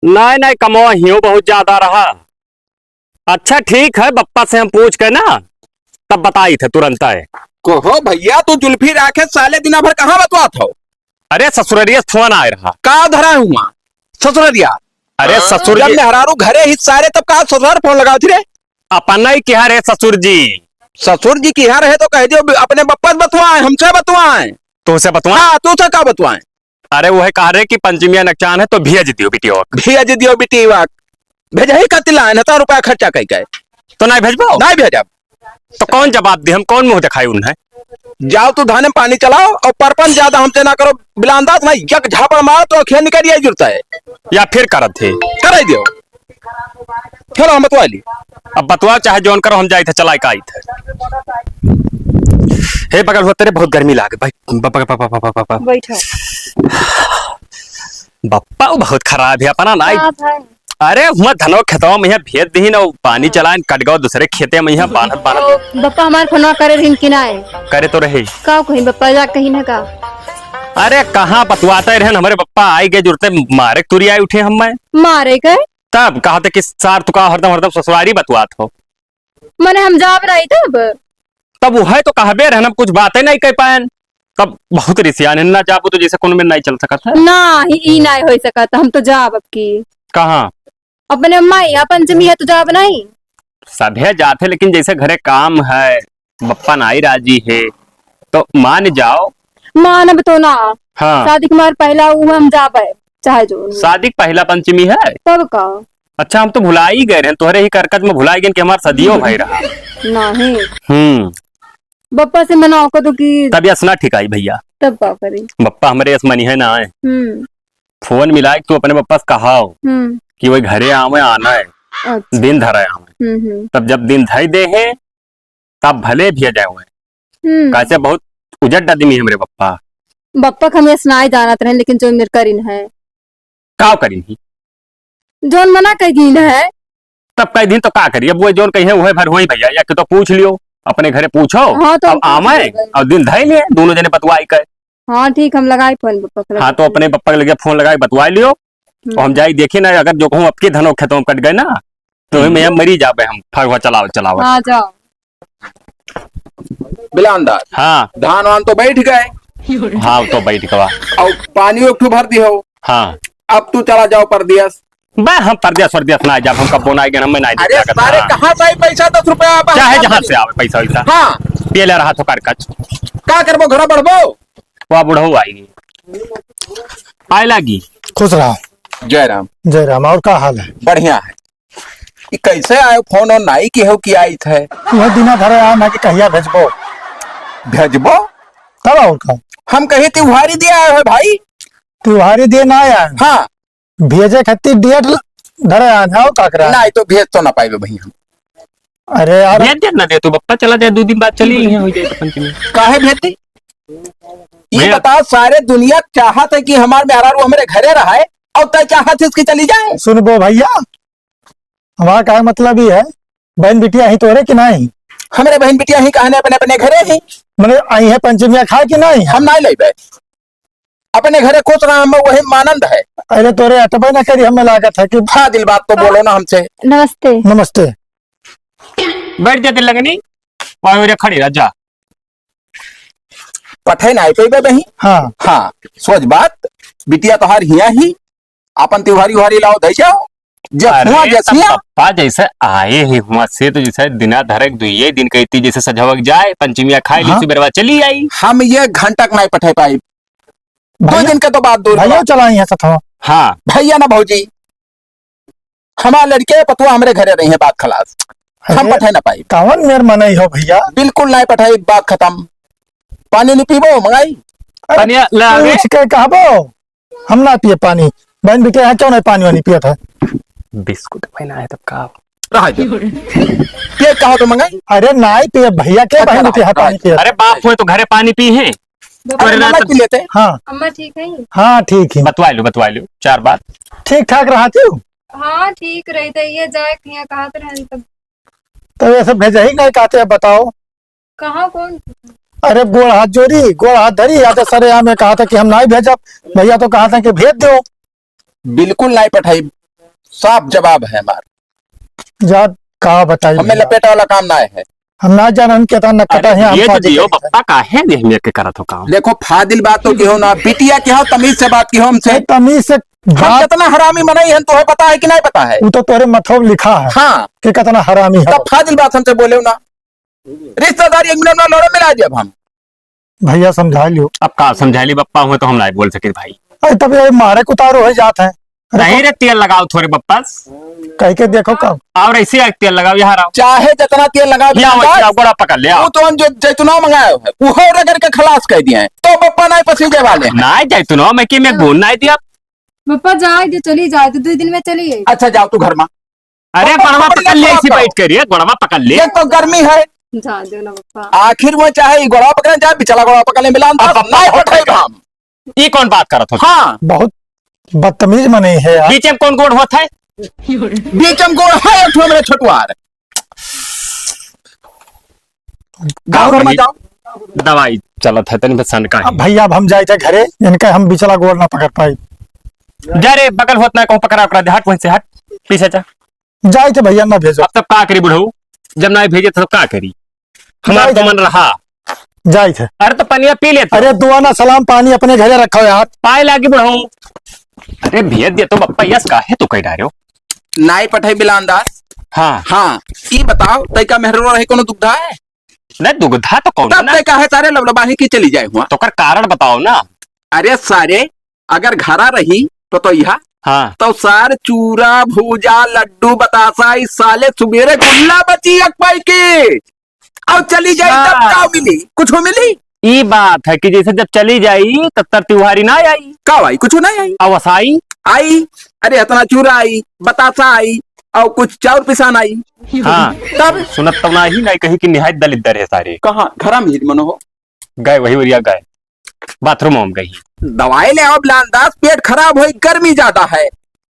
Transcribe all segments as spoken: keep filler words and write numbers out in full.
नहीं, नहीं, कमवा हियो बहुत ज्यादा रहा। अच्छा, ठीक है, बप्पा से हम पूछ के ना, तब बताई थे तुरंत आए। कहो भैया, तू जुल्फी राखे साले दिना भर कहाँ बतवात हो? अरे, ससुररिया से फोन आए रहा। का धरा हुआ ससुररिया? अरे, हाँ? ससुर जब जी मेहरारू घरे ही सारे, तब का ससुरार फोन लगावत रे? अपन नहीं किहा रे ससुर जी। ससुर जी किहा रहे तो कह दियो, अपने बप्पा से बतवाए, हमसे बतवाए। तोसे बतवाए? हाँ, तोसे का बतवाए? अरे, वह कहा रहे कि पंचमिया नकचान है, तो भेज दियो बिटिया। भेज दियो बिटिया। भेजही खातिर लाइन है, तो रुपया खर्चा कई के। तो नहीं भेजबो? नहीं भेजब। तो कौन जवाब दे, हम कौन मुंह दिखाई उन्हें? जाओ तू धाने में पानी चलाओ और परपंच ज्यादा हमसे ना करो, बिलांदाज ना, एक झापड़ मारो तो अखिया निकल जाए जुड़ता है। या फिर करत है? कराई दियो। चलो, हम बतवा ली। अब बतवाओ, चाहे जौन करो, हम जाइत है, चलाए का आइत है। हे बगल होते रे, बहुत गर्मी लागे भाई। ब-, ब-, ब-, ब-, ब-, ब-, ब-, बैठो। बप्पा वो बहुत खराब है, अपना नाई। का भाई? अरे, हुआ धनो खेतवा में यहाँ भेज दही ना, पानी चलाइन, कट गओ दूसरे खेते में यहाँ बांधत बांधत। ओ, बप्पा हमार फोनवा करे रहिन कि नाई? करे तो रहे। का कहीं बप्पा जा कहीं ना का? अरे, कहाँ बतवाते रहन, हमरे बप्पा आई गए जुरते मारे तुरी आई उठे हम मैं। मारे गए? तब कहते कि सार तू का हरदम, हरदम ससुरारी बतवात हो। मने हम जाब नहीं तब? तब वो है तो कहबे रहन, हम कुछ बातें नहीं कह पाएन। तब बहुत रिसियान है, ना जाबो तो जैसे कोनो में नहीं चल सकत है। ना, ई, ई नहीं हो सकत, हम तो जाब अब की। कहाँ? अपने अम्मा यहाँ पंचमी है तो जाब नहीं। सभे जाते, लेकिन जैसे घरे काम है, बप्पा नाई राजी है, तो मान जाओ। मानब तो ना। हाँ। शादी के मार पहला वो हम जाबे, चाहे जो। शादी के पहला पंचमी है? तब का? अच्छा, हम तो भुला ही गए रहे, तोहरे ही करकट में भुला गए कि हमार सदियों भाई रहा। नहीं। हम्म। बप्पा से मना को तो कि तब यस ना ठिकाई भैया। तब का करी? बप्पा हमरे यस मनी है ना आए। हम्म। फोन मिला के तू अपने बप्पा से कहाओ हम्म। कि वही घरे आवे, आना है, अच्छा। दिन धरा आवे। हम्म, हम्म। तब जब दिन धई दे है, तब भले भी आ जाए। हम्म। कैसे बहुत उजट आदमी है हमरे बप्पा। बप्पा के हम यस ना जानत रहे, लेकिन जो मेरे करिन है। का करिन ही? जौन मना कह दीन है। तब कह दीन तो का करी? अब वो जौन कही है, वह भर होई भैया, या कि तो पूछ लियो, अपने घरे पूछो, हाँ, तो अब हम पूछ आवे लेंगे। और दिन धई ले, दोनों जने बतवाई के। हाँ, ठीक, हम लगाई फोन बप्पा के हाँ, तो लगे। अपने बप्पा के लगे फोन लगाई, बतवाई लियो। हम्म। और हम जाई देखी ना, अगर जो कहूँ अब के धनो खेतों कट गए ना, तो हम्म। मैं मरी जाबे हम, फगवा चलाओ, चलाओ। हाँ, जाओ। बिलांदार। हाँ। धान वान तो बैठ गए। हाँ, तो बैठ गवा। और पानी एक ठो भर दी हो। हाँ। अब तू चला जाओ परदेस। बे, हम परदेस वरदेस ना जाब, हम कब्बो ना गए, हमें ना अरे जाब, सारे हाँ। कहाँ से आई पैसा दस रुपया आप चाहे हाथ जहाँ में से आवे पैसा वैसा। हाँ। पियले रहा तो करकच। का करबो, घरा बढ़बो? वह बुढ़ऊ आई। आए लागी। खुश रहा। जय राम। जय राम, और का हाल है? बढ़िया है। ई कैसे आयो फोन और नाई के हो कि आई थे? वह दिना धरे आए ना कि कहिया भेजबो? भेजबो? तब और का? हम कही त्योहारी दिया आयो है भाई। त्योहारी दिए ना आया है? हाँ। भेजे खातिर डेट ल-, धरे आए हैं, और का करे? नाई तो भेज तो ना पाइबे भाई हम। अरे यार। भेज दे ना दे तू बप्पा, चला जाए, दो दिन बाद चली यहाँ हो जाए तो पंचमी। काहे भेजती? ये भैया। बता, सारे दुनिया चाहत है कि हमार मेहरारू हमरे घरे रहे और तय चाहत है इसकी चली जाए। सुनबो भैया, हमारा का मतलब ये है, बहन बिटिया ही तोरे कि नहीं? हमरे बहन बिटिया ही कहने अपने, अपने घरे ही। मने आई है पंचमिया खाए कि नहीं? हम नहीं लेबे। अपने घरे खुश रहा, हम वही मानंद है। अरे तोरे अटबे ना करी, हमें लागत है कि हाँ, दिल बात तो बोलो ना हमसे। नमस्ते। नमस्ते। बैठ जा दिल लगनी, वहाँ मेरे खड़ी रह जा। पठे ना आए पे बही। हाँ। हाँ, सोच बात, बिटिया तोहार हिया ही, अपन त्योहारी उहारी लाओ, दे जाओ। जब अरे हुआ जब जैसिया। पप्पा जैसे आए ही हुआ से तो जैसे दिना धरक दुइये दिन कहती जैसे सजवक जाए, पंचमिया खाए ली, हाँ। सुबेरवा चली आई। हम ये घंटक नहीं पठे पाई। दो भैया, दिन के तो बात दूर भैया बा। चलाई है सथवा। हाँ। भैया ना भौजी, हमार लड़के पतुआ हमरे घरे रही है, बात खलास। हम अरे, पठे ना पाई। कौन मेर मनई हो भैया? बिल्कुल नहीं पठाई, बात खत्म। पानी नहीं पीबो, मंगाई? अरे, पानी ला रे। पूछ के कहबो, हम ना पिए पानी। बहन बिटिया है, क्यों नहीं पानी वानी पियत है? बिस्कुट पहना है तब का? रहा दे। पिए कहो तो मंगाई? अरे नाई पिए भैया, के अच्छा, बहन रहा, बिटिया है रहा। पानी पियत? अरे बाप हुए तो घरे पानी पी है। अरे अरे नाना तो पी लेते। हाँ। अम्मा ठीक है? हाँ, ठीक है। बतवा लो, बतवा लो, चार बात। ठीक ठाक रहा तू? हाँ, ठीक रही थे, ये जाए कहीं कहत रहन तब। तो ये सब भेजा ही नहीं कहते, अब बताओ। कहाँ कौन? अरे गोड़ हाथ जोड़ी, गोड़ हाथ धरी, या तो सरे यहाँ में कहा था कि हम नहीं भेजब, भैया तो कहा था कि भेज दो। बिल्कुल नहीं पठाई। साफ जवाब है हमार। जा, का बताई हमें भैया। लपेटे वाला काम ना है। हम ना जानन केतना नकटा अरे, है, हम ये तो फाजिल दियो है। बप्पा, काहे ने हमें के करत हो काम? देखो, फाजिल बात तो किहो ना, बिटिया किहो, तमीज से बात किहो हमसे। ए, तमीज से हम बात कितना हरामी मनई हन, तोहे पता है कि नहीं पता है? वो तो तोरे मथवा लिखा है हाँ। कि कितना हरामी है। तब फाजिल बात हमसे बोले ना। रिश्तेदारी एक मिनट में लड़े मिला देब हम। भैया समझा लियो। अब का समझा ली बप्पा, हुए तो हम नहीं बोल सके भाई। अरे तब ये मारे कुतारो हो जात है। नहीं रे, तेल लगाओ थोड़े बप्पा। कह के देखो का। और ऐसे एक तेल लगाओ यहाँ रहो। चाहे जितना तेल लगाओ, ले आओ, बिलांदा, ले आओ, गोड़ा पकड़ ले आओ। वो तो हम जो जैतुना मंगाए है, वो हो रगड़ के खलास कर दिए हैं। तो बप्पा नहीं पसीजे वाले हैं। नहीं जैतुना, मैं कि मैं गुण नहीं दिया। बप्पा जाए दे, चली जाए दे, दो दिन में चली आई। अच्छा जाओ तू घर में। अरे, गोड़वा पकड़ ले, इसी बैठ करिए, गोड़वा पकड़ ले। एक तो गर्मी है। जा दो ना पप्पा। आखिर वो चाहे ई गोड़वा पकड़े, चाहे बिचला गोड़वा पकड़ ले, मिलान अब पप्पा नहीं बहुत पठाई हम। ई कौन बात करत हो? हाँ। बहुत बदतमीज मनई है यार। बीच में कौन गोड़ होत है? बीच में गोड़ है एक ठो मेरे छोटुआर। गाँव घर में जाओ। दवाई चलत है, तनी बस सन का अब है। भैया, अब हम जाइत है घरे, इनका हम बिचला गोड़ ना पकड़ पाई। जा रे, बगल होत ना कहूँ पकड़ा, ओकरा दे, हट वहीं से, हट, पीछे जा। जाइत है भैया, ना भेजो। अब तब का करी बुढ़ऊ, जब ना भेजे तो का करी? हमार जाइत तो है। मन रहा। जाइत है। अरे तो पनिया पी ले तू। अरे दुआ ना सलाम, पानी अपने घरे रखो यार। पाए लागी बुढ़ऊ। अरे भेज दे तो बप्पा, यस काहे तू कह डारे हो? नाई पठाई बिलान दास। हाँ। हाँ, ई बताओ, तैका मेहरवा रहे कोनो दुविधा है? नहीं, दुविधा तो कौन तब ना? तैका है सारे लबलबाही की चली जाए हुआ। तो ओकर कारण बताओ ना। अरे सारे, अगर घरा रही तो, तो यह हाँ। तो सार चूरा, भूजा, लड्डू, बतासा, इस साले सुबेरे गुल्ला बची एक पाई की। और चली जाई तब हाँ। का मिली? कुछ मिली? ई बात है कि जैसे जब चली जाई तब तर त्योहारी ना आई। का आई? कुछ ना आई। अवसाई आई। अरे इतना चूरा आई, बतासा आई, और कुछ चाउर पिसान आई। हाँ। तब सुनत तो ना ही नहीं कही कि निहायत दलिद्दर है सारे। कहाँ? घरा में ही मनो हो। गए वही ओरिया गए। बाथरूम में गई। दवाई ले आओ बिलान दास, पेट खराब होई, गर्मी ज्यादा है।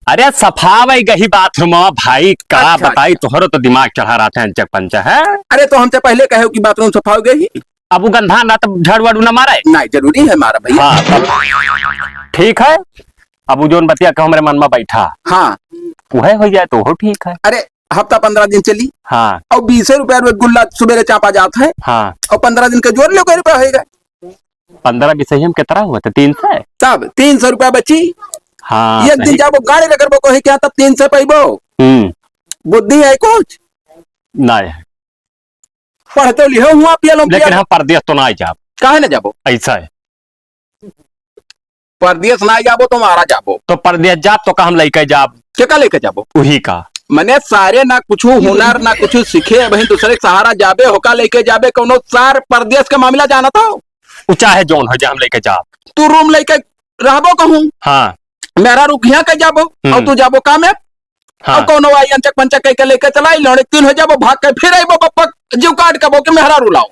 अरे सफावै गही बाथरूम में भाई, का अच्छा, बताई, अच्छा। तोहरो तो दिमाग चढ़ा रहत है, अंचक पंचक है। अरे तो हमसे पहले कहे कि बाथरूम सफावै गही। अब वो गंधा ना तो झाड़ू वाड़ू ना मारे। नहीं, जरूरी है मारा भैया। हाँ, तब ठीक है। अब वो जोन बतिया कहो हमरे मन में बैठा। हाँ। वह हो जाए तो हो ठीक है। अरे हफ्ता पंद्रह दिन चली। हाँ। और बीसे रुपया में गुल्ला सुबेरे चापा जात है। हाँ। और पंद्रह दिन के जोड़ लो, कै रुपया होएगा? पंद्रह बीस ही हम कितना हुआ था? तीन सौ? तब तीन सौ रुपया बची। हाँ, एक दिन नहीं। जाबो गाड़ी लेकर बो कोई क्या, तब तीन सौ पाइबो। हम्म। बुद्धि है कुछ? नहीं है। पढ़ तो लिहो हुआ, पियलो लेकिन पियलो। हम परदेस तो ना जाब। काहे ना जाबो? ऐसा है। परदेस ना जाबो तो मारा जाबो। तो परदेस जाब तो का हम लइके जाब? केका लइके जाबो? उही का। मने सारे ना कुछ हुनर ना कुछ सीखे, वहीं दूसरे के सहारा जाबे, होका लइके जाबे, कौनो सार परदेस के मामला जानत हो? उ चाहे जौन हो जाए, हम लइके जाब। तू रूम लइके रहबो कहूँ? हाँ। मेहरारू के हियाँ के जाबो, हम्म। और तू जाबो का में? हाँ। और कौनो आई अंचक पंचक कह के लेके चला, ई लौड़े तीन हो जाबो, भाग के फिर आइबो, बप्पा जीव काट के बो के मेहरारू लाओ।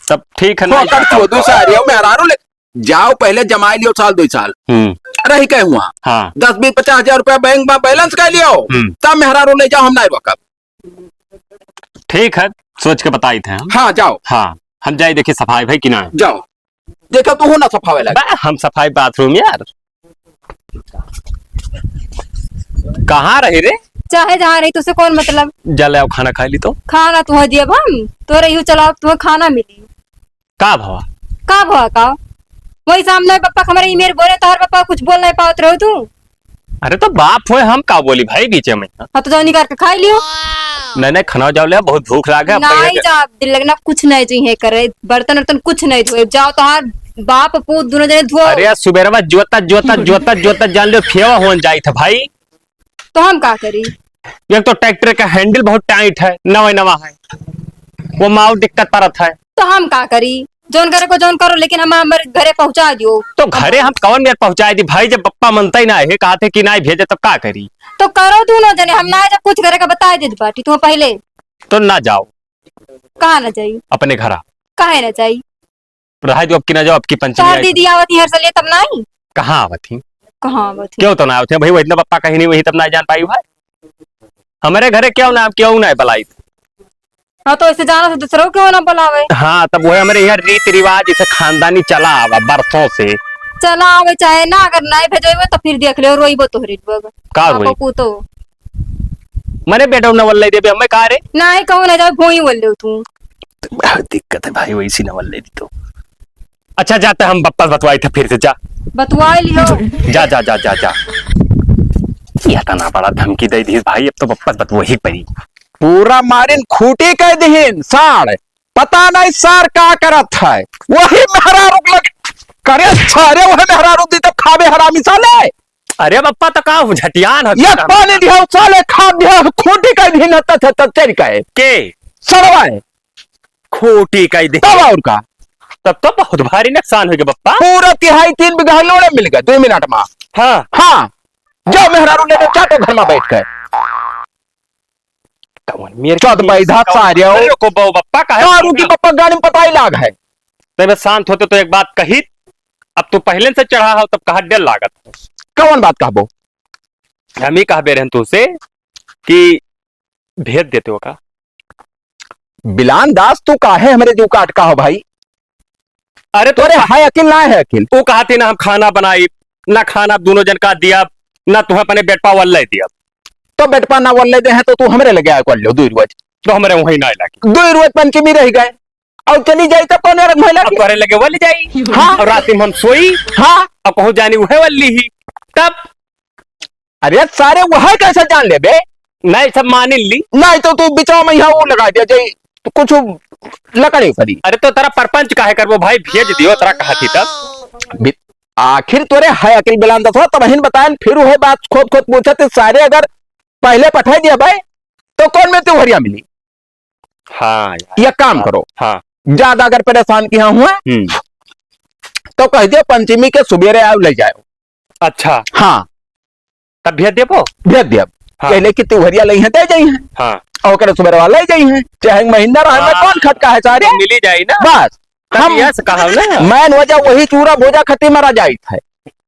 तब ठीक है, ना फोकट जाता। को दो सारी हो, मेहरारू ले जाओ, पहले जमाई लियो साल, दो साल। हम्म। रही के हुआ। हाँ। दस, बीस, पचास हजार रुपया बैंक में बैलेंस कर लियो, हम्म। तब मेहरारू ले जाओ, हम नहीं रोकब। ठीक है, सोच के बताई थे हम। हाँ, जाओ। हाँ, हम जाई देखी सफाई भाई कि ना। जाओ, देखो तू हो ना सफावे लगे। बा, हम सफाई बाथरूम यार। कहाँ रही रे? चाहे जहाँ रही, तुझसे कौन मतलब? जा ले आओ, खाना खा ली तो। खाना तुम्हें दिए हम, तो रही हो, चलाओ, तुम्हें खाना मिली। का भवा? का भवा का? वही सामने पप्पा के हमारे ईमेल बोले, तोहर पप्पा कुछ बोल नहीं पावत रहो तू। अरे तो बाप होए, हम का बोली भाई बीचे में? हाँ, तो जाओ निकाल के खाई लियो। नहीं, नहीं, खाना जाओ ले, बहुत भूख लागे। अब नहीं कहिए कि जा, दिल लगना कुछ नहीं चाहिए करे, बर्तन वर्तन कुछ नहीं धोए। जाओ, तोहार बाप पूत दोनों जने धो। अरे यार, सुबेरवा जोता, जोता, जोता, जोता जान लो, फेवा होन जाई था भाई। तो हम का करी? एक तो ट्रैक्टर का हैंडल बहुत टाइट है, नवा नवा है, वो माव दिक्कत परत है। तो हम का करी? जौन करे को जौन करो, लेकिन हम हमारे घरे पहुंचा दियो। तो घरे हम कौन मेर पहुंचाए दी भाई, जब पप्पा मनता ही ना है, कहा थे कि नहीं भेजे, तब का करी? तो करो दोनों जने, हम ना जब कुछ करे का बता देत बाटी तुम पहले। तो ना जाओ। कहाँ ना जाई? अपने घरा। काहे ना जाई? रहा जो अब की ना जाओ, अब की पंचमी तोहर आई। दीदी आवत ही हर साल, तब ना आई? कहाँ आवत ही? कहाँ आवत ही? क्यों तो ना आवत ही भाई, वो इतना पप्पा कहीं नहीं, वही तब ना जान पाई भाई। हमारे घरे क्यों ना, क्यों ना बलाई? हाँ, तो ऐसे जाना से दूसरों क्यों ना बुलावे? हाँ, तब वो हमारे यहाँ रीति रिवाज, इसे खानदानी चला आवा बरसों से। चला आवे चाहे ना, अगर नाहीं भेजइबो तो फिर देख लेव, रोइबो तोहरे लोग। का बापो रोई? पूतो। मने बेटो न वल्ले देबे हमें का रे? नाहीं कहूँ ना जाए, भोई वल्ले तू। बहुत दिक्कत है भाई, वैसी न वल्ले दी तो। अच्छा, जाते हम बप्पा से बतवाई थे फिर से, जा। बतवाई लियो। जा, जा, जा, जा, जा। ये इतना बड़ा धमकी दे दी भाई, अब तो बप्पा से बतवही पड़ी। पूरा मारिन खूटी कह दिहिन, साढ़। पता नहीं सार का करत है, वही मेहरारू लग करे सारे, वही मेहरारू दी तो खाबे हरामी साले। अरे बप्पा, तो का हो झटियान हो एक पानी दिया साले, खा दिया, खूटी कह दिहिन, तब, तब, तब चल गए। के? सड़वा है। खूटी कह दिहिन। तब और का? तब तो बहुत भारी नुकसान होइ गए बप्पा। पूरा तिहाई तीन बीघा लोड़े मिल गए दो मिनट में। हाँ। हाँ। जाओ मेहरारू ले लो, चाटो घर में बैठ कर। कौन मेरे चौथ की बैधा कौन सारे हो। अरे को बो बप्पा का है? दारू की बप्पा गाड़ी में पता ही लाग है। तबे शांत होते तो एक बात कही, अब तू पहले से चढ़ा हो तब कहा डर लागत है। कौन बात कहबो? हम ही कहबे रहन तू से कि भेज देते हो का? बिलान दास, तू काहे हमरे जीव काट का हो भाई? अरे तो तोरे है अकिल ना है अकिल? वो कहा थी ना हम खाना बनाई, ना खाना दोनों जन का दिया, ना तुम्हें अपने बेटपा वल्ले दिया। तो बेटपा ना वल्ले दे हैं तो तू हमरे लगे आया कर लो दुई रोज। तो हमरे वहीं ना लागी। दुई रोज पंचमी रह गए और चली जाई तब कौन रंग भइला अब के? तोरे लगे वल्ले जाई। हाँ। और रात में हम सोई। हाँ। और कहूँ जानी वह वल्ली ही। तब अरे सारे वह कैसे जान लेबे? नहीं, सब मानिन ली। नहीं तो तू बिचाव में यहाँ वो लगा दिया जाई, तो कुछ लकड़ी पड़ी। अरे तो तेरा परपंच काहे करबो भाई, भेज दियो, तेरा कहा थी तब। बि-, आखिर तोरे है अकिल बिलान दसवा, तब हिन बताएन, फिर वह बात खोद खोद पूछत, सारे अगर पहले पठाई दिया भाई, तो कौन में तिवहरिया मिली? हाँ यार। ये काम हाँ, करो। हाँ। ज्यादा अगर परेशान किया हुआ, हम्म। तो कह दियो पंचमी के सुबेरे आओ, ले जाओ। अच्छा। हाँ। तब भेज देबो? भेज देब। हाँ। कहले कि तिवहरिया लई हैं, दे जाई हैं। हाँ। और ओकरे सुबेरवा लई जाई हैं। चाहे महीना रहे में हाँ। कौन खटका है सारे? मिली जाई ना। बस। तब हम यस कहा ना। मैन वजह वही चूरा भोजा खती मरा जाइत है।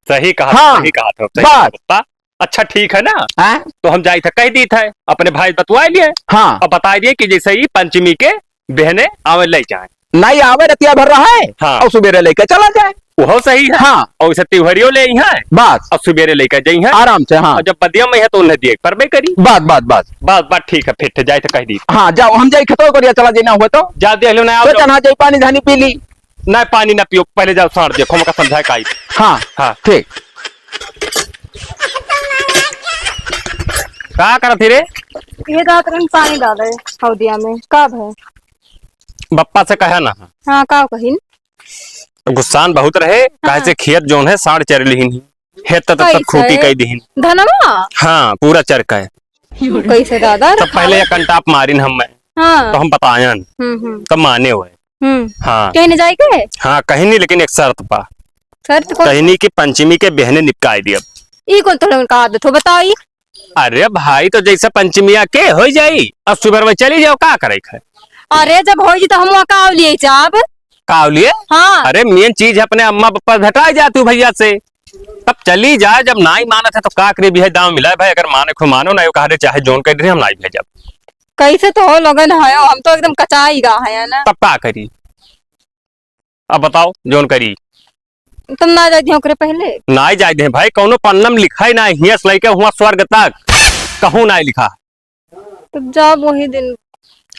सही कहा, हाँ। सही कहा था, सही बस। कहा पप्पा। अच्छा ठीक है ना? हाँ। तो हम जाइत है, कह दीत है, अपने भाई बतवाए लिए। हाँ। और बताए दिए कि जैसे ही पंचमी के बहने आवे ले जाए। नहीं आवे रतिया भर रहा है हाँ। और सुबेरे लेके चला जाए। वो सही है। हाँ। और उसे तिवहरियो ले आई है। बस। और सुबेरे लेके जाई है। आराम से, हाँ। और जब बदिया में है तो उन्हें दिए परबे करी। बस, बस, बस। बस, बस, ठीक है, फिर जाए तो कह दी। हाँ, जाओ, हम जाई खेतों करिया चला जाना हुआ तो। जा दे लो ना, आओ तो जाओ। चना जाई, पानी धानी पी ली। ना पानी ना पियो, पहले जाओ साँड़ देखो, मका समझाए का आई। हाँ, हाँ। ठीक। का करत ही रे? ये दांत रंग पानी डाले हौदिया में, का भय? बप्पा से कहे ना। हाँ, का कहिन? गुस्सान बहुत रहे, हाँ। काहे से खेत जौन है, साँड़ चर लिहिन ही। हेत तक कैसे? खूटी कई दिहिन। धनवा? हाँ, पूरा चर का है। कैसे दादा? तब पहले एक कंटाप मारिन हम मैं। हाँ। तो हम बतायन। हम्म, हम्म। तब माने हुए। हम्म। हाँ। कहीं न जाए के? हाँ, कहीं नहीं, लेकिन एक शर्त पा। शर्त कौन? कहीं नहीं कि पंचमी के बहने निपटाए दियब। ई कौन तोहरे उनका आदत हो, बताओ ई? अरे भाई, तो जैसे पंचमिया के हो जाई, अब सुबह में चली जाओ, का करे के है? अरे, जब हो जी तो हम वहाँ का लिए जाब? का लिए? हाँ। अरे, मेन चीज अपने अम्मा पापा भेटाए जाती भैया से, तब चली जाए। जब नाई मानत है तो का करे, भी है दाम मिला है भाई, अगर माने खो मानो, ना यो कहा दे, चाहे जोन कह दे, हम नाई भेजब। कैसे तो हो लोगन है, हम तो एकदम कचाई गा है ना। तब का करी? अब बताओ, जौन करी। तुम ना जाए दियो ओकरे पहले? ना जाए दे भाई, कौनो पन्नम लिखाई ना, हियां से लेके हुआ स्वर्ग तक कहूँ ना लिखा। तब जाओ वही दिन।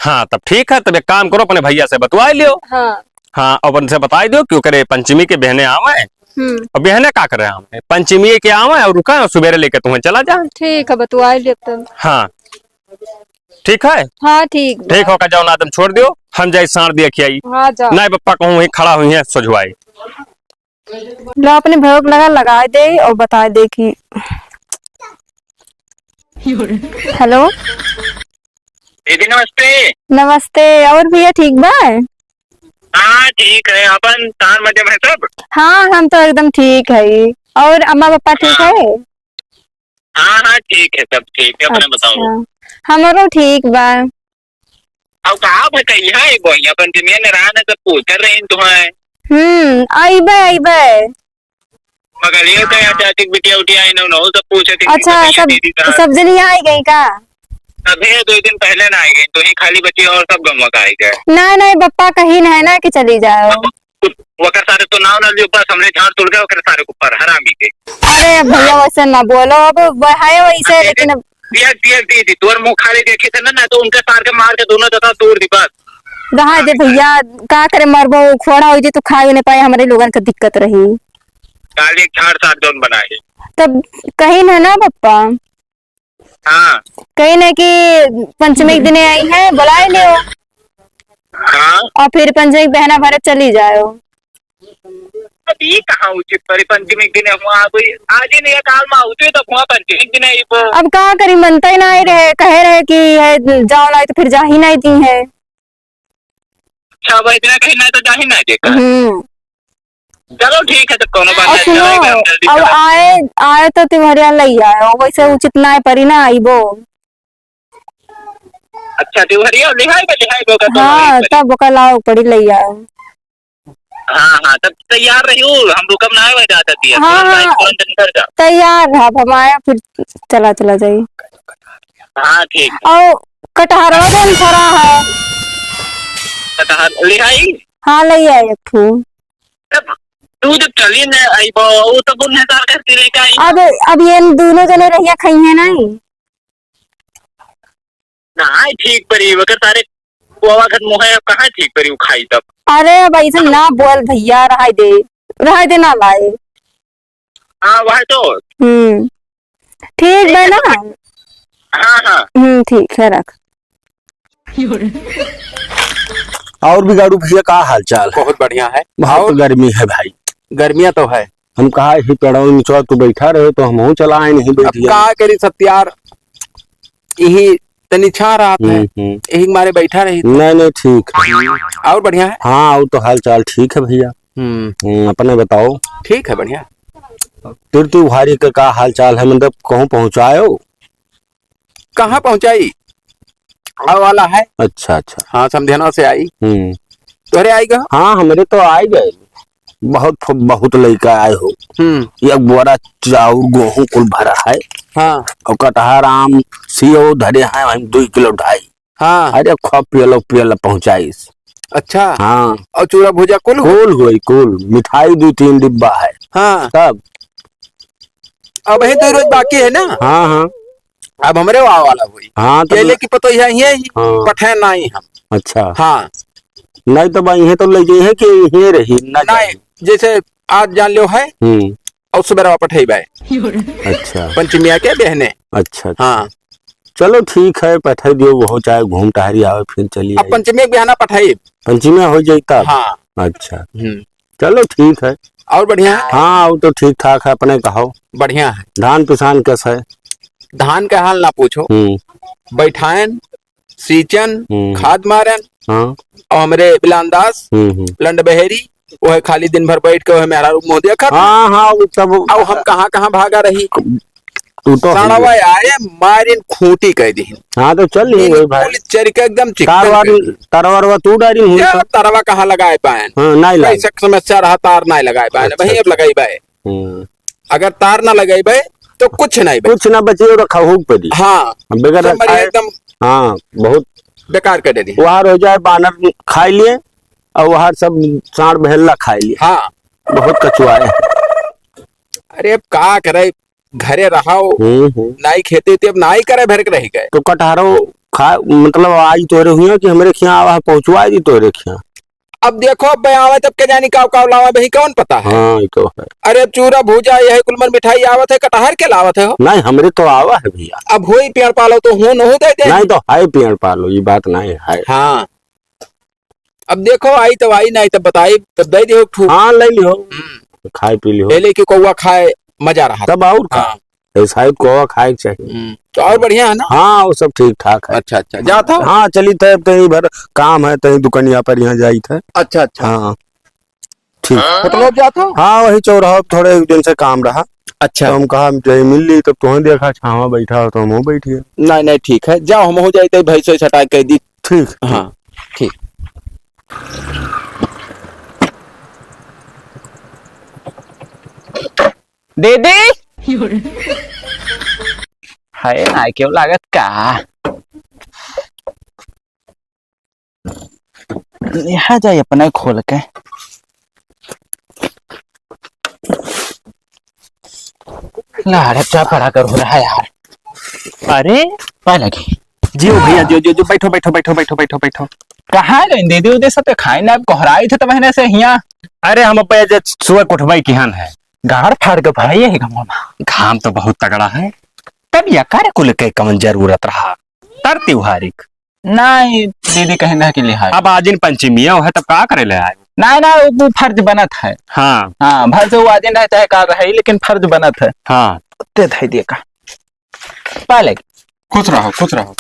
हाँ, तब ठीक है, तब एक काम करो, अपने भैया से बतवा लियो। हाँ। हाँ, अपन से बताई दो कि ओकरे पंचमी के बहने आवे हम्म। और बहने का करे आवे, पंचमी के आवे और रुका और सुबेरे लेके तुम्हें चला जाए। ठीक है, बतवा लियो तब। हाँ, ठीक है? हाँ, ठीक बा। ठीक हो, का जाओ ना, तुम छोड़ दियो, हम जाई साँड़ दिया खियाई। हाँ, जाओ। नहीं, पप्पा कहूँ वहीं खड़ा हुई है, सोझवाई। लो, अपने भरोक लगा, लगा दे और बता दे कि हेलो। दीदी, नमस्ते। नमस्ते। और भैया, ठीक बा? हाँ, ठीक है। अपन तार मजे में सब? हाँ, हम तो एकदम ठीक है। और अम्मा पापा ठीक हाँ। है? हाँ, हाँ, ठीक है, सब ठीक है, अपने बताओ। अच्छा, हमरो ठीक बा। अब कहाँ बताइए, हाँ, एगो यहाँ पंचमिया ने रहा ना, सब पूछ कर रहे हैं तुम्हें। हम्म, आइबे, आइबे। मगर ये तो यहाँ चाची की बिटिया उटिया आई ना, उन्होंने सब पूछे थे कि अच्छा, बताइए सब, दीदी कहाँ? सब जनी आई गई का? अभी दो दिन पहले ना आई गई, तो ही खाली बची और सब गमवा का आई गए। ना, नहीं, पप्पा कहीं ना है ना कि चली जाओ। कुछ, वकर सारे तो नाव ना लियो, बस हमरे झाड़ तुड़ गए वकर सारे के ऊपर, हरामी के। अरे भैया, वैसे ना बोलो, अब वह है वैसे, अरे, लेकिन अब देख, देख, दीदी, तोर मुँह खाली देखे थे ना, ना तो उनके सार के मार के दोनों जगह तोड़ दी बस। रहा दे भैया, का करे, मरबो, खोड़ा हो जे तो खाए नहीं पाए, हमरे लोगन का दिक्कत रही। काल एक झाड़ सार जौन बनाए। तब कहीं ना ना पप्पा। हाँ। कहीं ना कि पंचमी के दिने आई है, बुलाए लियो। हाँ। और फिर पंचमी के बहना भरे चली जाओ। अब ये कहाँ उचित परी, पंचमी के दिने हुआ, अब ये आज ही नहीं है, काल में उचित, अब हुआ पंचमी के दिने ही वो। अब का करी, मनता ही ना आई रहे, कहे रहे कि है जाओ, नहीं तो फिर जा ही नहीं दी है। अच्छा, वही दिना कहीं नहीं तो जा ही नहीं देता। हम्म। चलो ठीक है, तो कोनो बात और नहीं, सुनो, चलो एक बार जल्दी अब चलो। आए, आए तो तिवहरिया लई आयो, वैसे उचित ना परी ना आइबो। अच्छा, तिवहरिया लिहाई बा, लिहाई बा, ओकर तो हाँ, वही परी। तब ओकर लाओ पड़ी लई आयो। हाँ, हाँ, तब तैयार रहियो, हम रुकब ना आए, वही जाता दिया, हाँ, तुरंत आई, हाँ, तुरंत निकल जा। तैयार रहा, अब हम आए, फिर चला, चला जाई। हाँ, ठीक। और कटहरवा जौन फरा है। कटहर लिहाई? हाँ, लई आए एक ठो। तब तू जब चली न आइबो, वो तो बुन हजार करके लेके आई। अब, अब ये दोनों जने रहिया खाई है नहीं। नहीं ठीक परी, वकर सारे कोवा घट मुँह है, अब कहाँ ठीक परी, वो खाई तब। अरे अब ऐसे ना बोल भैया, रहाई दे, रहाई दे ना लाए। हाँ, वह तो। हम्म, ठीक बा ना? हाँ, हाँ। हम्म, ठीक है, रख। और बिगाड़ू भैया, का हाल चाल है? बहुत बढ़िया है। बहुत और गर्मी है भाई। गर्मियाँ तो है। हम कहा, यही पेड़वा नीचवा तू बैठा रहे, तो हमहू चला आए, नहीं अब बैठ गया। का करी सत्यार, यही तनी छा रहा था, हम्म, हम्म। यही मारे बैठा रही। नहीं, नहीं, ठीक है। और बढ़िया है? हाँ, और तो हाल चाल ठीक है भैया। हम्म। हम्म, अपने बताओ। ठीक है, बढ़िया। तीर्थ उघारी का का हाल चाल है, मतलब कहूँ पहुँचायो? कहाँ पहुँचाई? आवे वाला है। अच्छा, अच्छा। हाँ, समधियाना से आई। हम्म। तोहरे आई गा? हाँ, हमरे तो आई गए। बहुत, बहुत लइका आए हो। हम्म। एक बोरा चाउर, गोहूँ कुल भरा है। हाँ। और कटहर, आम, सेव धरे हैं, हम दुई किलो ढाई। हाँ। अरे, खूब पियलो, पियलो पहुँचाइस। अच्छा। हाँ। और चूरा भुजा कुल हो? कुल होई, कुल। मिठाई दुई तीन डिब्बा है। हाँ। तब? अब ही दो रोज बाकी है ना? हाँ, हाँ। अब हमरे वा वाला होई। हाँ, तब ये ले कि पतो यही है ही, हाँ। पठे नाई हम। अच्छा। हाँ। नहीं तो भाई, ये तो ले जाइए कि ये रही, ना नहीं, जाए। जैसे आज जान लो है, हम्म। और सुबह रवा पठेबे। अच्छा। पंचमिया के बहने। अच्छा, अच्छा। हाँ। चलो ठीक है, पठे दियो, वो चाहे घूम टहरी आवे, फिर चली अब आई। पंचमी के बहाना पठाई। पंचमी हो जाई तब? हाँ। अच्छा। हम्म। चलो ठीक है। और बढ़िया है? हाँ, और तो ठीक ठाक है, अपने कहो। बढ़िया है। धान पिसान कैसा है? धान का हाल ना पूछो। हम्म। बैठायन, सींचन, हम्म। खाद मारन, हाँ। और हमरे बिलान दास, हम्म, हम्म। लंड बहेरी, वो है खाली दिन भर बैठ के वो है मेहरारू मुँह देखत। हाँ, हाँ, वो तब अब हम कहाँ, कहाँ भागा रही। तू तो सड़वा है। आए, मारिन खूंटी कह दी। हाँ, तो चल रही वही भाई। बिल्कुल चरिका एकदम चिकन तार वार, कर दी। तार वार वा तू डारी हुई या तो। तारवा कहाँ लगाए पाए? हाँ, नहीं लाए। पैसा के समस्या रहा, तार नहीं लगाए पाए, अच्छा, वहीं अब अच्छा। लगाई पाए। हम्म। अगर तार ना लगाई पाए, तो कुछ नहीं बचे। कुछ ना बचे और खाहू के पड़ी। हाँ, अब बगैर एकदम बढ़िया, रखाए। एकदम हाँ, बहुत बेकार कर देती। वहार हो जाए, बानर खाए लिए और वहार सब साँड़ बहेल्ला खाए लिए। हाँ। बहुत कचुआए। अरे, अब का करे, घरे रहो, हम्म, हम्म। नाई खेती थी, अब नाई करे भर के रह गए। तो कटहरो खा, मतलब, आई तोरे हुआ कि हमरे खिया आवा है, पहुँचवा दी तोरे खिया। अब देखो, अब आवे तब के जानी काव काव लावा, बही कौन पता है? हाँ, ये तो है। अरे, अब चूरा भूजा, यही कुल मन मिठाई आवत है, कटहर के लावत है हो? नहीं, हमरे तो आवा है भैया। अब होई पेड़ पालो तो हो, नहु दे दे। नहीं तो है पेड़ पालो, ये बात नहीं है। हाँ। अब देखो, आई तब आई, नहीं तब बताई, तब दे दियो एक ठू। हाँ, ले लियो। हम्म। खाए पी लियो। ले लेके कौआ खाए, मजा रहा। तब और का? हाँ। ऐसा ही कौआ खाए के चाहिए। हम्म। तो और बढ़िया है ना? हाँ, वो सब ठीक ठाक है। अच्छा, अच्छा। जात हो? हाँ, चली थे, अब तहीं भर काम है, तहीं दुकनिया पर यहाँ जाई थे। अच्छा, अच्छा। हाँ। ठीक। होटल पर जात हो? हाँ, वही चौराहा पर थोड़े दिन से काम रहा। अच्छा। तो हम कहा, हम यही मिल ली, तब तुहें देखा, छावा बैठा हो, तो हम बैठ गए। नहीं, नहीं, ठीक है, जाओ, हम हो जाते, भैंस वैस हटा के दी। ठीक। हाँ, ठीक। दीदी! हाय, ना क्यों लागत का? यहाँ जाए अपना खोल के। लाड़ा क्या पड़ा कर हो रहा है यार। अरे, पाए लगी। जियो भैया, जियो, जियो, जियो, बैठो, बैठो, बैठो। कहाँ गई दीदी? उदे सब खाए ना, अब कोहराई थे तो महीने से हिया। अरे, हम अब जे सुबह उठबई किहन है। गाड़ फाड़ के भरई है घाम में। घाम तो बहुत तगड़ा है। तब या करे कुल के कौन जरूरत रहा? तर त्योहारिक। नहीं, दीदी कहीं ना के लिहाज। अब आजिन पंचमिया है, तब का करे ले आए? नहीं, नहीं, वो फर्ज बनत है। हाँ। हाँ, भर से वो आजिन रहे चाहे का रहे, लेकिन फर्ज बनत है। हाँ। ते धई दिए का। पाले। खुश रहो, खुश रहो।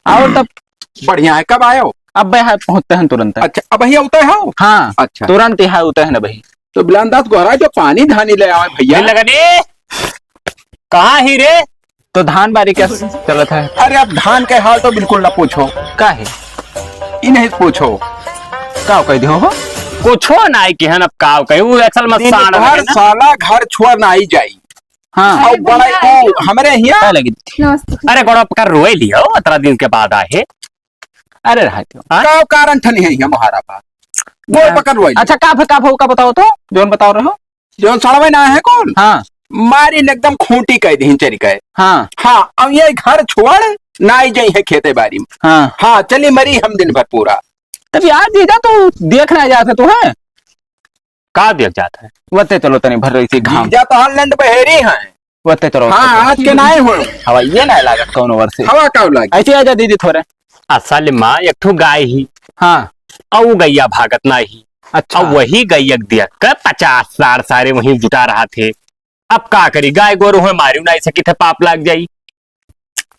और तब? बढ़िया है, कब आयो? अब भाई, हाँ, पहुँचते हैं तुरंत। अच्छा, अब भैया उतरे हो? हाँ, अच्छा। तुरंत यहाँ उतरे हैं ना भाई। तो बिलान दास गोहरा जो पानी धानी ले आवे भैया। लगने कहाँ ही रे? तो धान बारी क्या चलत है? अरे, अब धान के हाल तो बिल्कुल ना पूछो। का है? ई नहीं पूछो। का कह दियो हो? कुछो नाई किहन, अब का कही, वो असल में दिन साँड़ भर रहे ना। साला घर छोड़ ना आई जाई। हाँ। और बड़ा को हमरे हिया। का लगी? अरे, गोड़ा पकड़ रोए लियो, अतरा दिन के बाद आए। अरे, रहा दियो। हाँ? का कारण ठनी है हिया मोहारा बा? गोड़ हाँ। पकड़ रोए। अच्छा, का भ-, का भ-, का बताओ तो, जोन बताओ रहो। जोन सड़वे ना है कौन? हाँ। मारी ने एकदम खूंटी कह दी चरी कहे। हाँ। हाँ, अब ये घर छोड़ ना आई जाई है खेते बारी में। हाँ। हाँ, चली मरी हम दिन भर पूरा। तब यार जीजा तो देखना जाता तू है। का देख जात है? वते चलो तनी भर रही थी घाम। जीजा तो हाल लंड बहेरी हैं। वते चलो, हाँ, वते चलो। आज के नाई हो। हवा ये ना लागत कौनो वर्ष से। हवा का लागी? ऐसे आजा दीदी थोड़े। असल माँ एक ठो गाय ही। हाँ। और वो गैया भागत ना ही। अच्छा। और वही गैया के देख के पचास साढ़ सारे वहीं जुटा रहा थे। अब का करी, गाय गोरू है, मारियो ना सकी थे, पाप लाग जाई।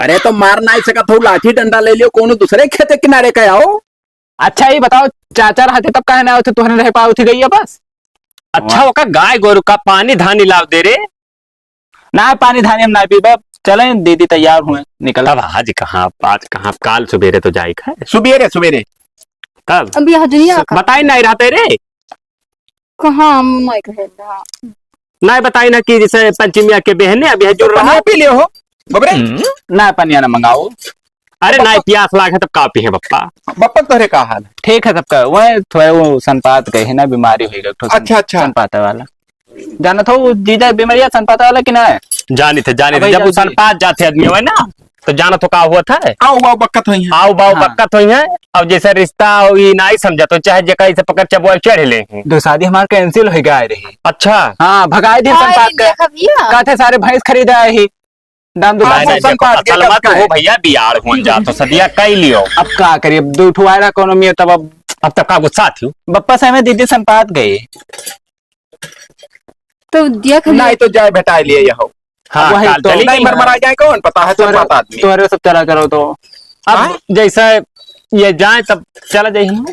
अरे तो मार ना सकत हो, लाठी डंडा ले लियो, कोनो दूसरे खेते किनारे के आओ। अच्छा, ये बताओ, चाचा रहते तब काहे ना होते, तोहरे रह पाओ थी गई है बस। अच्छा, वाह। ओका गाय गोरू का पानी धानी लाव दे रे। ना, पानी धानी हम ना पीबे, चले, दीदी तैयार हुए, निकल। तब आज कहाँ, आज कहाँ, काल सुबेरे तो जाई है। सुबेरे, सुबेरे। तब? अब यह दुनिया का बताई नहीं रहते रे। कहाँ हम नहीं कहे रहा। नहीं बताई ना कि जैसे पंचमिया के बहने अभी है जो तो पानी रहा। पी लियो हो, बबरे। हम्म। ना, पनिया ना मंगाओ। अरे, बप्पा। ना प्यास लाग है, तब का पी है, बप्पा? बप्पा, तोहरे का हाल है? ठीक है, सबका। वह थोड़ा वो सनपात गए है ना, बीमारी हो गई, एक ठो सन-, अच्छा, अच्छा। सनपाता वाला। जाना था वो जीजा बीमारिया सनपाता वाला कि ना? जानी थे, जानी थे। अबे जब वो जल्दी। सनपात जाते आदमी हुआ ना, तो जाना तो का हुआ था? आओ, आओ, बक्कत हुई है। आओ, बाओ, हाँ। बक्कत हुई है। अब जैसे रिश्ता हो, ये नाई समझा, तो चाहे जेका इसे पकड़ चबुआ चढ़ ले हैं। दो शादी हमार cancel हो गया रही। अच्छा। हाँ, भगाए दिन हाय, संपाद के। देखा भैया। कहते सारे भैंस खरीदा है ही। दाम दुकान नहीं, से नहीं, देखो, संपाद के असल कब बात का हो है? भैया, बियार हुआ जा तो सदिया कई लियो। अब का करिए, अब दो ठो आयरा कोनो में तब अब अब तब का गुस्सा थी? बप्पा से हमें दीदी संपाद गए। तो देख लियो। नहीं तो जाए भेटाए लिए यहो। हाँ, वही काल तो चली नहीं गई। मरमरा जाए, कौन पता है, तोहरे, संपात आदमी। तोहरे सब चला करो तो। अब हाँ? जैसा ये जाए तब चला जाए हम।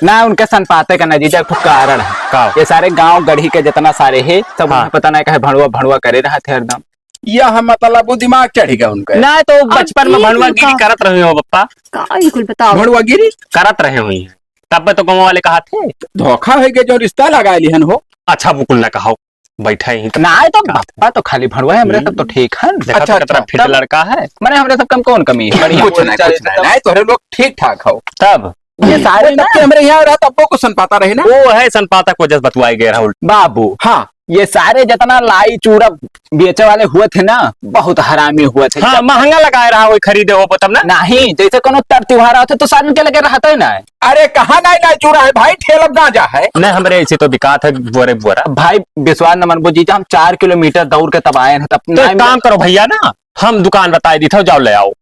ना, उनके सनपाते का ना जीजा, एक ठो कारण है। का? ये सारे गांव गढ़ी के जितना सारे है, सब हाँ। उन्हें पता नहीं कहे भणुआ, भणुआ करे रहा थे हरदम। यह मतलब वो दिमाग चढ़ गया उनका। ना, तो अब बचपन में ये भणुआ कुल गिरी का करत रहे हो, बप्पा। का ये कुल बताओ? भणुआ गिरी? करत रहे हुई हैं। तब तो गाँव वाले कहा थे। धोखा है के जो रिश्ता लगा लिहन हो। अच्छा, वो कुल ना कहो। बैठा ही तो ना, तो का? बप्पा तो खाली भणुआ है, हमरे सब तो हम्म। ठीक है। देखा अच्छा, तो कितना अच्छा। fit तब लड़का है। माने हमरे सब कम कौन कमी है? बढ़िया कुछ बोल नहीं, चाल कुछ नहीं, एकदम। नहीं, तोहरे लोग ठीक ठाक हो। तब? ये सारे वो ना तब के हमरे यहाँ रहा, तब वो कुछ सनपाता रहे ना। वो है सनपाता को जस बतुआए गए रहा उल्टा। बाबू। हाँ। ये सारे जितना लाई चूरा बेचे वाले हुए थे ना, बहुत हरामी हुए थे। हाँ, जब महंगा लगाए रहा, वही खरीदे हो तब ना। नहीं, जैसे कोनो तर त्योहार आते तो सारन के लगे रहते ना। अरे, कहाँ नहीं लाई चूरा है भाई, ठेलब गांजा है। नहीं, हमरे ऐसे तो बिकात है बोरे बोरा। भाई, विश्वास न मनबो जीजा, हम चार किलोमीटर दौड़ के तब आए हैं, तब तो एक नहीं काम मिला। करो भैया ना, हम दुकान बताए दी था, जाओ ले आओ।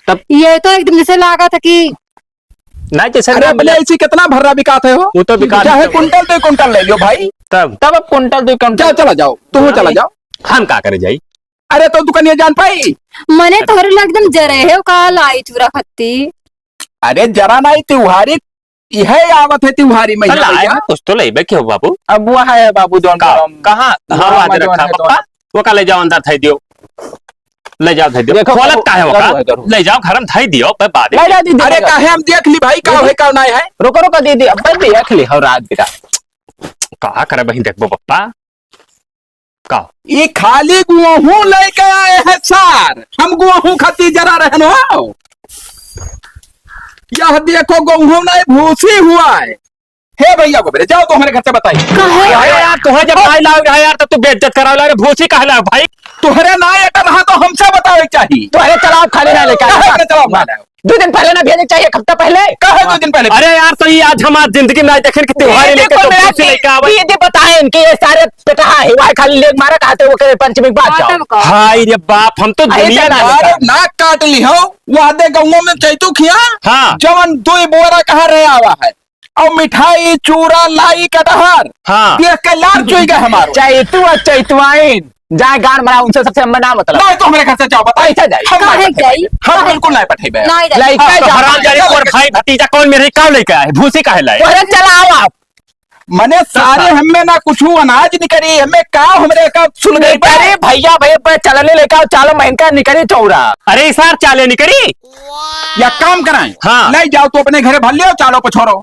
तब ये तो एकदम जैसे लागा था कि ना, जैसे अरे, ना अपने मिला। ऐसी कितना भर्रा बिकात है हो? वो तो बिकात चाहे है। कुंटल, दो कुंटल ले लो भाई। तब? तब अब कुंटल, दो कुंटल। जाओ, चला जाओ, तुम चला नहीं। जाओ। हम का करे जाई? अरे, तो दुकानिया जान पाई? मने तोहरे ला एकदम जरे है, का लाई चूरा खत्ती। अरे, जरा नहीं, त्योहारी यह आवत है त्योहारी महीना अरे, भैया। कुछ तो लेबे के हो बाबू। अब वो है बाबू जौन का-, गरम, कहाँ? हाँ, गरम आज में जौन रखा है पप्पा, तो। वो का ले जाओ अंदर धई दियो। ले जाओ धई दियो। देखो, खोलत काहे हो का? जरूर है, जरूर। ले जाओ घर में धई दियो, पे बाद में। ले जा दीदी, अरे ले जा। काहे हम देख ली भाई, का दीदी। है, का नहीं है? रुको, रुको दीदी, अब देख ली हो रात बिता। का करे बहिन देखबो पप्पा? का? ये खाली गेहूं लेके आए हैं सार, हम गेहूं खाती जरा रहन हो। यह देखो गेहूं नहीं भूसी हुआ है। हे भैया गोबरे, जाओ तो हमरे घर से बताई। काहे? अरे यार, तोहे जब नाई लाग रहा है यार, तो तू बेइज्जत करावे ला रे, भूसी काहे ला भाई? तोहरे नाई अटल रहा तो हमसे बतावे चाही। तोहरे चलाओ खाली ना लेके आए। काहे अपने चलाओ खाली? दो दिन पहले ना भेजे चाहिए, एक हफ्ता पहले। काहे दो दिन पहले? अरे यार, तो ये आज हम आज जिंदगी में आज देखेन कि त्योहार ये लेके देखो तो मेरा भूसी लेके आवे। ये दे बताएन कि ये सारे पेटहा है, वहाँ खाली लेग मारा कहते वो के पंचमी के बाद हाँ, जाओ। तब का? हाय रे बाप, हम तो अरे दुनिया चला ना अरे नाक काट ली हो, वो आधे गाँवों में चैतू खिया। हाँ। जवन दुई बोरा कहाँ रहे आवा है। और मिठाई, चूरा, लाई, कटहर। हाँ। देख के लार चुई गए हमारो। चैतू और चैतवाइन, जाए गान मरा, उनसे सबसे हमें ना मतलब। नहीं तो हमरे घर से जाओ, बताओ। ऐसा जाए। हम काहे नहीं पठाई जाई? भाई। हम काहे? बिल्कुल नहीं पठाई भाई। नहीं जाई। लइका हाँ, तो जाओ। हराम जाने तोर भाई भतीजा कौन मेरे का लइका है? भूसी काहे लाए? तोहरे चलाओ आप। मने सारे हाँ। हमें ना कुछ अनाज निकरी, हमें का हमरे का सुन गई निकरी भैया, भैया पे चलने लेकर चालो महीन का निकरी चौरा। अरे सार चाले निकरी। या काम कराएं। हाँ। ले जाओ तो अपने घरे भर लियो, चालो पछोरो।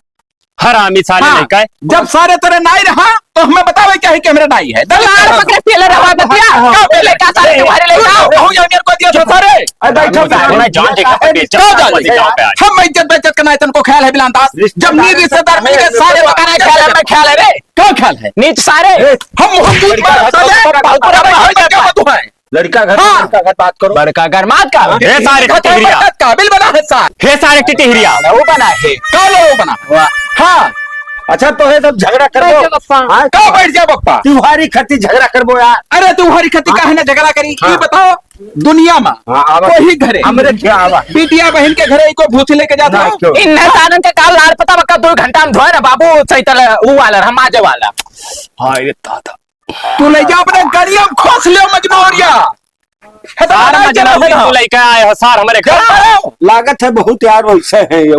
हरामी साले हाँ, लइका है। जब सारे तेरे नाई रहा, तो हमें बतावे क्या है कि हमरे नाई है। तो लाड़ पकड़े पेले रहा बतिया। हाँ। कब पेले का सारे तुम्हारे लइका? रहू या मेरे को दिया था सारे। अरे बैठो, बैठो, मैं जान के कब बेइज्जत कब जान जान के? हम इज्जत बेइज्जत करना है, तनको ख्याल है बिलान दास? जब नी रिश्तेदार मिल के सारे बता रहे ख्याल है, मैं ख्याल है रे। क्या ख्याल है? नीच सारे। ए, हम बहुत दूर पर साले, बहुत बड़ा भाई क्या बात हुआ है? लड़का घर, हाँ। लड़का घर बात करो। बड़का घर मात का? हाँ। हे सारे टिटहिरिया। काबिल बना है सार। हे सारे टिटहिरिया। वो बना है। का लो वो बना? वाह। हाँ। अच्छा, तो है सब झगड़ा कर बैठ दो। जा बप्पा। हाँ? का बैठ जा बप्पा? तुम्हारी खती झगड़ा करबो यार। अरे, तुम्हारी खती हाँ। काहे ना झगड़ा करी? हाँ। ये बताओ, दुनिया में हाँ, आवा। कोई घरे हमरे क्या आवा? बिटिया बहन के घरे कोई भूसी लेके जाता ना, है? क्यों? इन्हें सारन के काल लाड़ पता बक्का दो घंटा में धोए ना बाबू, सही तरह वो वाला, हम आजे वाला। हाय रे दादा। तू ले जा अपने गड़िया में खोस लियो मजनू औरिया। हे तो सार बड़ा मजनू जरा भी है। तू लइका आए हो सार हमरे घर। जरा है। लागत है बहुत यार वैसे है ये।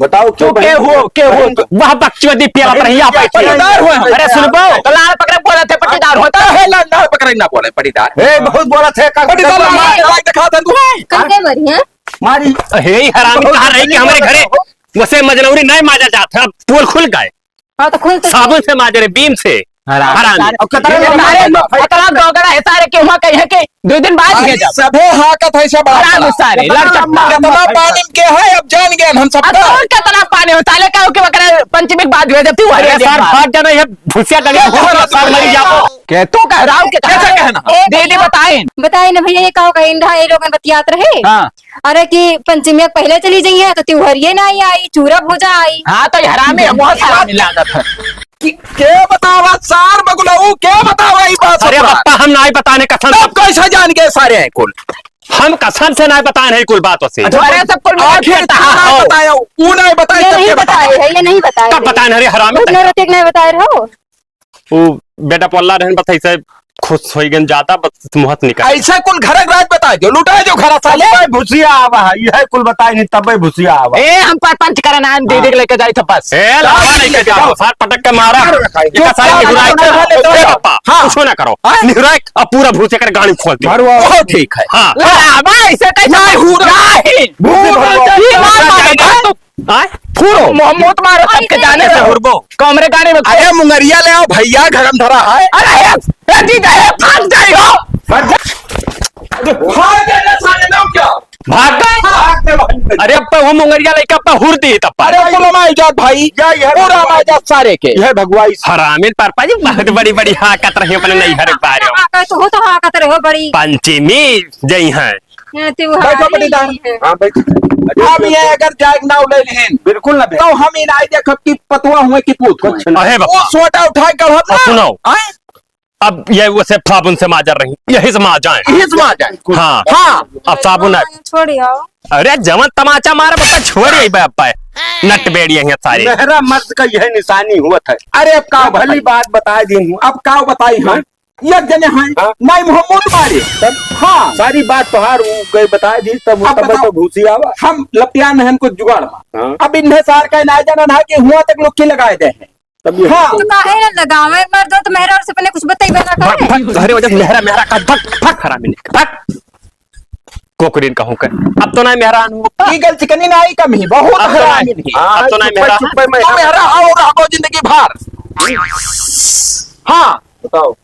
बताओ क्यों तो के भाई? हो, के हो? वह बकचोदी पिया पर यहाँ बैठी है। पटीदार हो हम। अरे सुनबो, तो लाड़ पकड़े बोलत है पटीदार हो तो। हे लाड़ पकड़े ना बोले पटीदार। ए, बहुत बोलत है, का पटीदार पटीदार लाड़ पकड़े दिखा दे तू। कैसे मरी है? मारी। हे हरामी कहाँ रही कि हमरे घरे वैसे मजनौरी नहीं माजा जात है, अब पोल खुल गए। हाँ, तो खुल तो साबुन से माजे रे, बीम से। हराम। हरामी। और कतरा लोग अरे, मारे? अतरा दोगड़ा है सारे के वहाँ कहीं है कि दो दिन बाद अरे, भेजब। सभे हाकत है सब हराम आपला। सारे, लड़ चट्टा। कितना पानी में के है, अब जान गए हम सब अब का। तो कितना पानी हो, साले का हो कि वकरा पंचमी के बाद भेजब, तू अरे हरे सार, बाद। भाग जाना, ये भूसिया गली क्या में हो, सार मरी जाओ। के तू कह रहा हो कि कैसे कहाँ? कहना? ए दीदी भैया। बताइन। बताइन ना भैया, ये का हो कहीं रहा, ये लोगन बतियात रहे। हाँ। अरे कि पंचमी के पहले चली जाइए तो त्योहरिये ना आई, आई चूरा भूजा आई। हाँ, तो ये हरामी है, बहुत हरामी लागत है। कि, के बतावा सार बगुलऊ, के बतावा ई बात अरे ससुरा? बप्पा, हम नाई बताने कसम। तब कैसे जान गए सारे हैं कुल? हम कसम से नाई बतान है कुल बात उसे। अच्छा, अरे सब कुल मिला आखिर के तू नाई बताओ। बताया, ऊ नाई बताई ये तब नहीं के बताया? बताए है, ये नहीं बताए कब है। बतान है रे हरामी? उतने रोटी के नहीं बताए रहो। वो बेटा पोल्ला रहन बस ऐसे खुश होई गन जाता, बस मुहत निकाल। ऐसा कुल घर राज बता दो, लुटा जो घर साले। अबे भुसिया आवा है, यह कुल बताई नहीं तबे भुसिया आवा। ए, हम पर पंच करन आन दीदी के लेके जाई था बस। ए, लावा लेके जाओ, सार पटक के मारा। मारो रखा है। ये सारे चुप निहुराई कर। मारो रखा है। ए, पापा, हाँ। कुछ ना करो। हाँ। निहुराई, अब पूरा भुसिया कर गाड़ी खोल दे। मारो। बहुत ठीक है। हाँ। लावा, इसे कैसे नहीं, हुरा। नहीं। भूत भूत भूत। आय? फूरो। मोहम्मद मारो सबके जाने से हुरबो। कमरे गाड़ी में अरे मुंगरिया ले आओ भैया, गरम धरा है। अरे, ए, ए, जी, ए, भाग जाई हो। भाग जा। भाग जा, साले लोग क्या? भाग गए? भाग गए, भाग गए। अरे, अब तो वो मुंगरिया लेके अब तो हुर दी तब। अरे, पूरा माई जात भाई। या, यह पूरा भगवान। माई जात सारे के। यह भगवान। हरामी पापा जी, बहुत बड़ी, बड़ी हाकत रही अपने नहीं हर बारे। हाकत हो तो हाकत रहो बड़ी। पंचमी जई हैं। हाँ, त्योहार बैठो, ही पटीदार। है। हाँ, बैठो। अब ये अगर जाए ना उले लेन, बिल्कुल ना तो हम इन आई देखब कि पतुआ हुए कि पूत हुए। कुछ ना। अहे बाबा। वो सोटा उठाए कर हम और ना। सुनाओ। आए? अब ये उसे साबुन से माजर रही, यही से माजाएं। यही से माजाएं। हाँ। हाँ। अब साबुन है। छोड़ियो। अरे जवन तमाचा मारे बता छोड़ यही बापा है। नट बेड़ी है सारे। मेहरा मर्द का यह निशानी हुआ था। अरे अब का भली बताई? बात बता दी हूँ। अब का बताई हम? हाँ। एक जने हैं, हाँ। नाई मोहम्मद मारे। तब हाँ। सारी बात तोहार उ गए बता दी, तब अब तब बताओ। तो भूसी आवा। हम लपिया नहन को जुगाड़ मा। हाँ। अब इन्हें सार का ना जाना ना कि हुआ तक लोग की लगाए दे हैं। तब ये हाँ। तो काहे ना लगावे, मर दो तो मेहरा और से अपने कुछ बताई बना भाग, करे। भाग, तोहरे वजह से मेहरा, मेहरा का भाग, भाग हरामी नहीं, भाग। कोकरीन कहूँ के। अब तो ना मेहरा आनू। ई गल चिकनी ना आई कमी, बहुत अब तो ना, हरामी नहीं। हाँ, अब तो ना चुप्पे, मेहरा। चुप्पे में तो मेहरा आओ रहो जिंदगी भर। हाँ। बताओ।